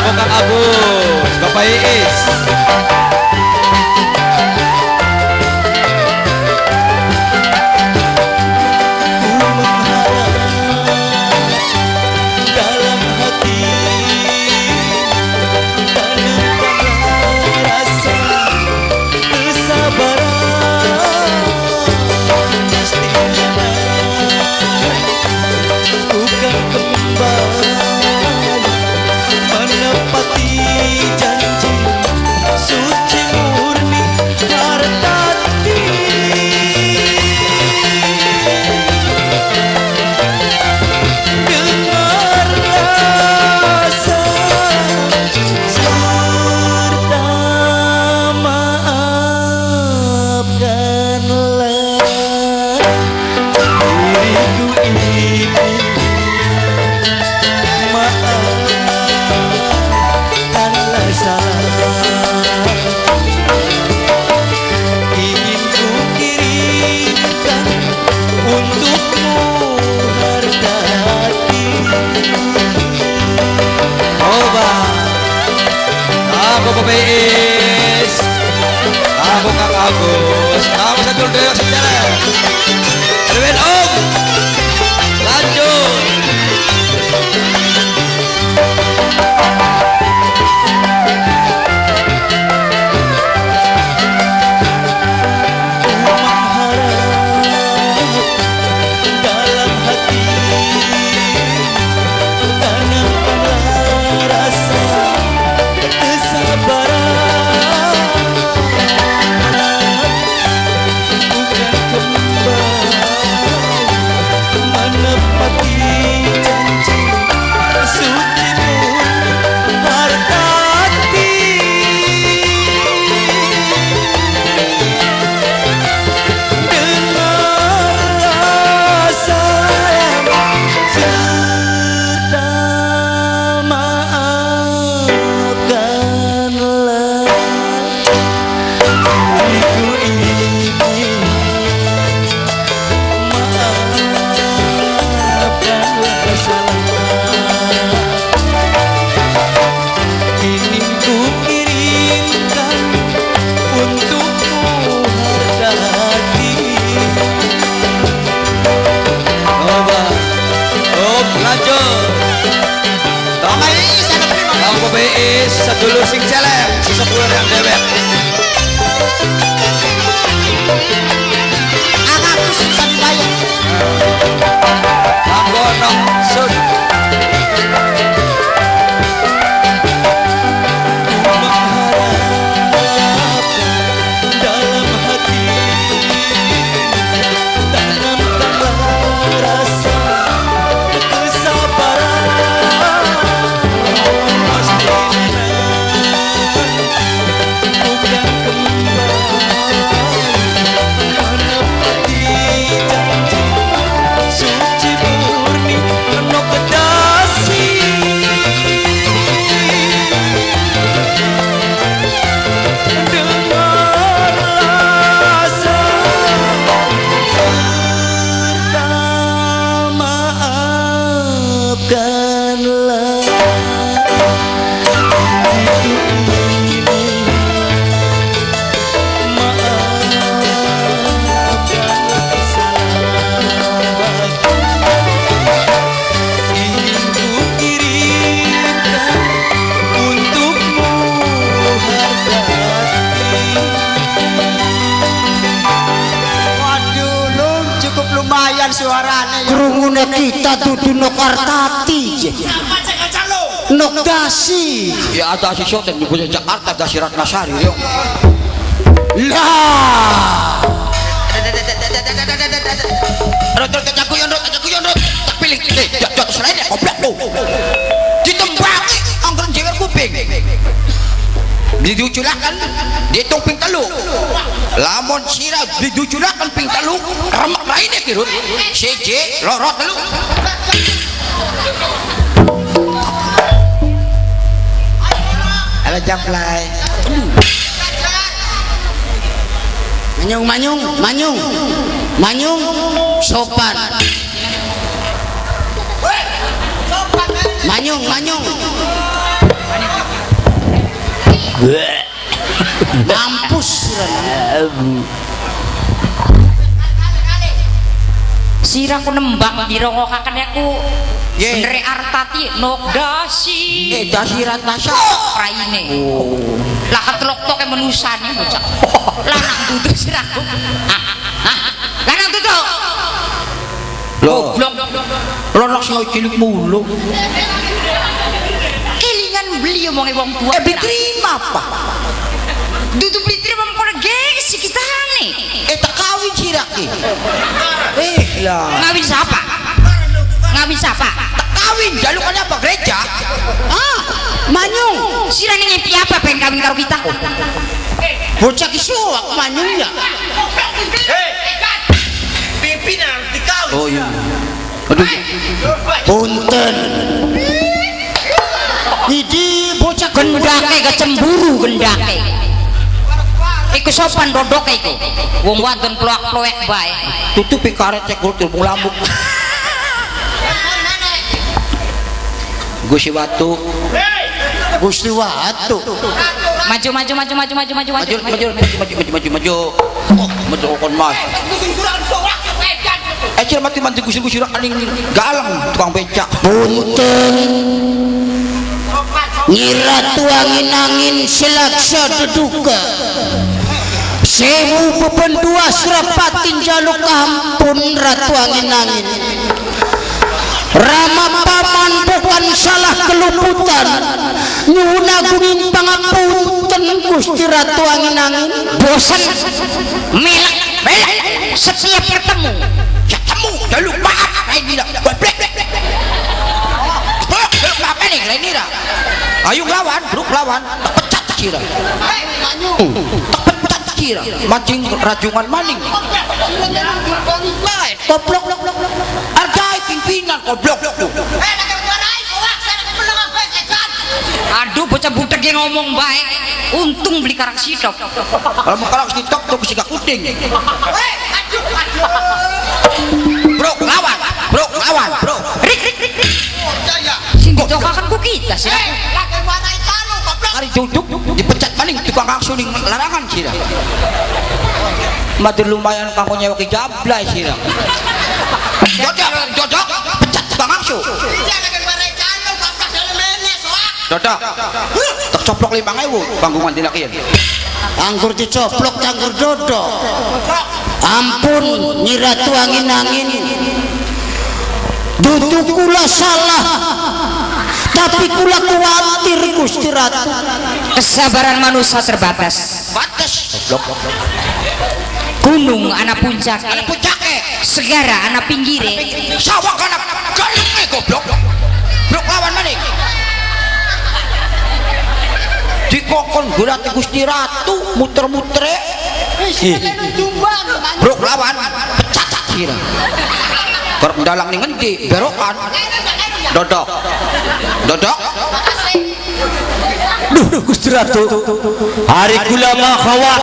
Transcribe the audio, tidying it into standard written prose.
Kamu Kang Agus, Bapak Iis. Ku mengharap dalam hati tanamkanlah rasa kesabaran, pasti ku kan kembali menepati janji suci murni hartati. Dengarlah serta maafkanlah diriku ini, maafkanlah salah. Ingin ku kirimkan untukmu harta hati. Oba. Aku Bapak Iis. Aku Kang Agus. Kamu satu dewek sejalan. Erwin Om. Lanjut. Ku mengharap dalam hati tanamkanlah rasa kesabaran, bukan kembali menepati janji suci murni hartati. Dengarlah sayang serta maafkanlah diriku ini, maafkanlah salah. Ingin ku kirimkan untukmu harta hati. Oba. Om lanjut. Bapak Iis ada terima. Kang Bapak Iis sedulur sing celeng, si sepuluh yang dewek. Anakku susah dibayar. Kang Gonong Sun. Ku mengharapkan dalam hati tanamkanlah rasa kesabaran, pasti bukan kembali menepati janji suci murni penuh kedasi. Dengarlah serta maafkanlah diriku ini, maafkanlah salah. Ingin ku kirimkan untukmu harta hati. Waduh, lu cukup lumayan suaranya ya. Krungune kita dudu nok Artati. Nok dasi. Ya ada si Soten di punya Jakarta dasi Ratnasari yo. Lah. Rot rot aku yon rot aku yon rot. Tak pilih. Eh, jatuh selain ya goblok lu. Ditembaki angger jewer kuping. Diduculakan dihitung ping telu. Lamun sira diduculakan ping telu, remek raine ki Rut. Siji, loro, telu. Halo jamplai. Manyung manyung manyung manyung sopan. Manyung manyung. Mampus sira ku nembang dirongokaken aku. Ye. Bener Artati nok dasi. Dasi ratnasa raine. Lah ketlok-toke menusane bocah. Lanang dudu siraku. Ah, lanang dudu. Lho, Goblok. lho nok sing cilik mulu. Kelingan beli omonge wong tua. Diterima apa? Dudu beli terima mengkono gengsi kitane. Tak kawin sirake. Lah. Ngawin siapa? Ngawin siapa? Tak kawin jalukannya apa gereja? Ah, manyung. Sirane ngempi apa pengen kawin karo kita? Bocah ki soak manyung ya. Pimpinan dikawin. Oh iya. Aduh. Punten. Idi bocah Gendake kecemburu gendake. Iku sopan dodoke iku. Wong wadon ploak-ploek bae. Tutupi karet cek turbung lambuk. Gusti Watu. Gusti Watu. Maju maju maju maju maju maju Maju maju maju maju maju maju. Oh, maju kon mas. Cil mati mati gusir-gusir aning galang tukang becak. Punten. Ngira tuangin angin selaksa deduka. Sewu bebendua serapatin jaluk ampun ratu angin angin. Rama paman bukan salah keluputan. Nyuwun agunging pangapunten Gusti Ratu angin angin. Bosan melek melek setiap ketemu ketemu jaluk maaf Rainira. Blek. Jaluk maaf nih Rainira. Ayo lawan, grup lawan, tak pecat sira. Tak pecat sira. Mancing rajungan maning. Goblok. Hargai pimpinan goblok. Aduh bocah butek yang ngomong baik. Untung beli karak sitok. Kalau mau karak sitok tuh kesika kuting. Bro lawan, bro lawan, bro. Rik rik rik. Sing ditokakan ku kita sih. Hari duduk dipecat maning tukang kangsu ning larangan sira. Matur lumayan kanggo nyewa ki jablay sira. Dodok, dodok, pecat tukang kangsu. Dodok. Tak coplok 5.000 panggungan dinakian. Anggur dicoplok anggur dodok. Ampun Nyi Ratu angin-angin. Dudu kula salah. Tapi kula kuatir Gusti Ratu. Kesabaran manusia terbatas. Batas. Goblok. Gunung ana puncake. Ana puncake. Segara ana pinggire. Sawah kana galenge goblok. Brok lawan maning. Dikokon gurate Gusti Ratu muter-mutere. Brok lawan pecat sira. Kerep dalang ning ngendi? Berokan. Dodok. Dodok. Duh Gusti Ratu. Hari kula mah khawatir.